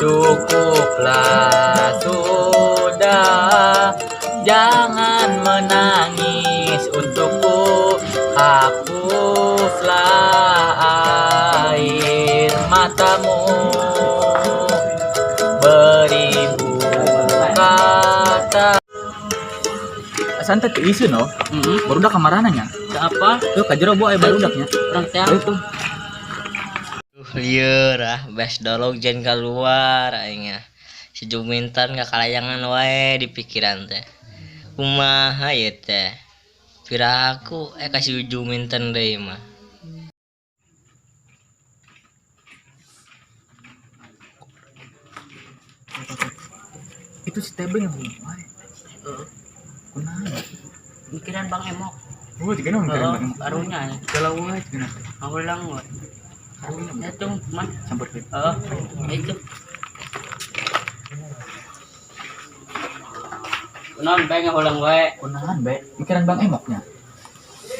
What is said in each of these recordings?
Cukuplah sudah, jangan menangis untukku. Hapuslah air matamu. Beribu kata. Santai teu ieu no. Heeh. Barudak kamarana nya? Apa? Tuh ka jero aya barudaknya. Urang teh. Ayo tuh. Lieur ah, bes dolog jen keluar aing ah. Si Juminten kakalayangan wae di pikiran teh. Kumaha ieu teh? Piraku ka si Juminten deui mah. Itu si Tebeng yang ngomong wae. Heeh. Kunaon? Mikiran Bang Emok. Oh, jigana mikiran Bang Emok. Karunya. Galau wae jigana. Ngaulang we. Karunya. Ya tuh, man. Samperkeun. Heeh. Itu. Kunaon bae ngaulang wae. Kunaon be? Mikiran Bang Emoknya.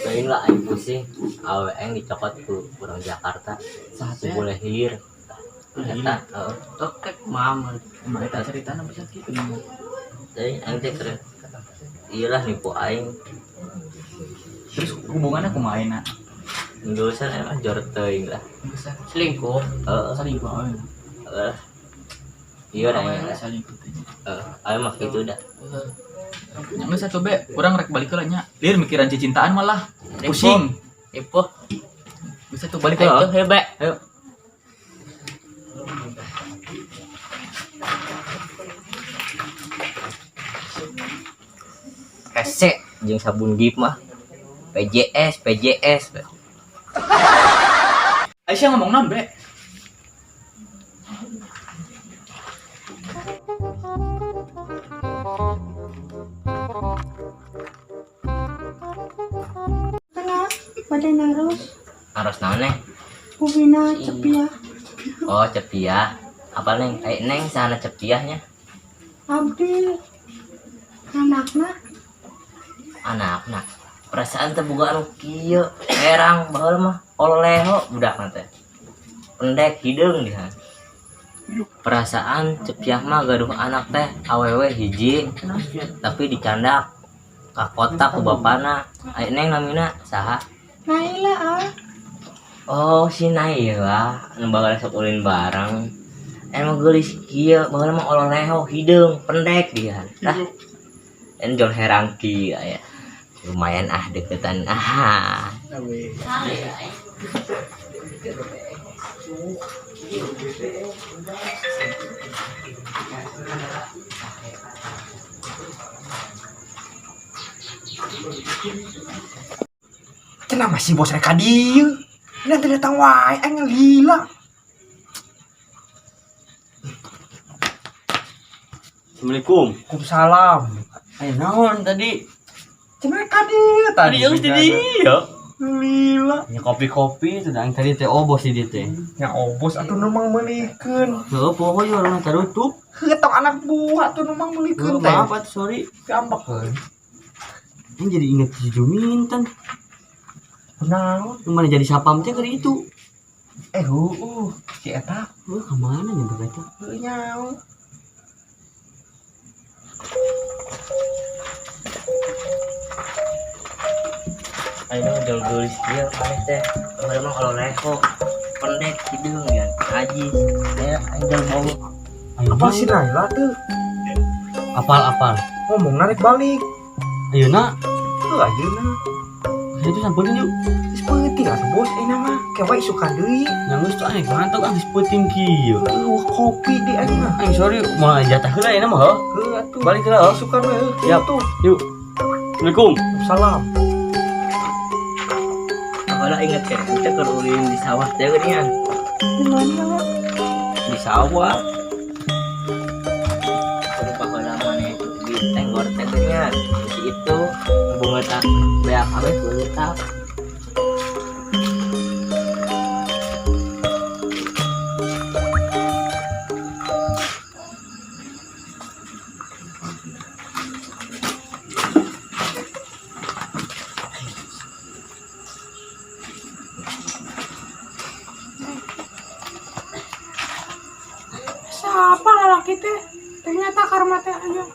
Lain lah aing pusing. Awe aing dicokot ku urang Jakarta. Saha teh? Boleh hilir. Eta, heeh. Oke, kumaha. Emang eta ceritana bisa kitu. Jadi aing teh keren. Iyalah nipu aing. Terus hubungannya kumaha na? Geus emang jor teuing lah. Geus Selingkuh. Heeh. Selingkuh awe. Heeh. Iya dah aing. Selingkuh teh. Heeh, aing mah kitu dah. Nya geus atuh be, urang rek balik heula nya. Lieur mikiran cicintaan malah. Pusing. Ripuh. Geus atuh balik Ayo heula. tuh, be. Ayo. Hese jeung sabun Gift mah. PJS, PJS. Aisyah ngomong naon be? Kana pada naros. Naros naon neng? Kubina cepiah. Oh, cepiah. Apa neng? Eh, neng sana cepiahnya? Abdi anakna. Anakna. Perasaan teh boga anu kieu, herang baheula mah oleho budakna teh. Pendek hideung dia. Perasaan cepiah mah gaduh anak teh awewe hiji, tapi dicandak ka kota ku bapana. Ai neng namina saha? Naila ah. Oh, si Naila anu baheula sok ulin bareng. Emang geulis kieu, baheula mah oleho hideung, pendek dia. Lah. Enjol herang kieu aya. Lumayan ah deketan ah. Cenah masih bos reka dieu. Nanti datang wae aing lila. Assalamualaikum. Waalaikumsalam. Ayo naon tadi? Cenah reka dieu tadi. Tadi yang tadi ya. Lila. Ya kopi-kopi itu aing tadi teh obos di dieu teh. Nya obos atuh nu mang meulikeun. Heuh poho urang tarutup. Heuh tong anak buah atuh nu mang meulikeun teh. Maaf atuh sorry. Gambekeun. Aing jadi inget si Juminten. Kunaon? Mana jadi sapam teh keur itu. Heueuh, si eta. Heuh, ka mana nya budak eta? Heuh nyaho. Ayo jual geulis kieu maneh teh. Baheula mah oleho pendek hideung ya. Najis. Aya anjel bau. Apa si Naila tuh? Apal-apal. Ngomong narik balik. Ayeuna. Heuh ayeuna. Ayo tuh samperin yuk. Geus peuting atuh bos ayeuna mah. Kewa isukan deui. Yang geus tuh aneh banget ah geus peuting kieu. Heuh kopi di aing mah. Aing sorry mau jatah heula ayeuna mah heuh. Heuh atuh. Balik heula heuh. Isukan we heuh. Siap. Tuh. Yuk. Assalamualaikum. Salam. Kalau inget kan, kita keur ulin di sawah teh geuningan. Di mana? Di sawah. Keur baheula maneh di tenggor teh geuningan. Si itu bunga tak beak awe beutak. Siapa lalaki teh? Ternyata karma teh aya.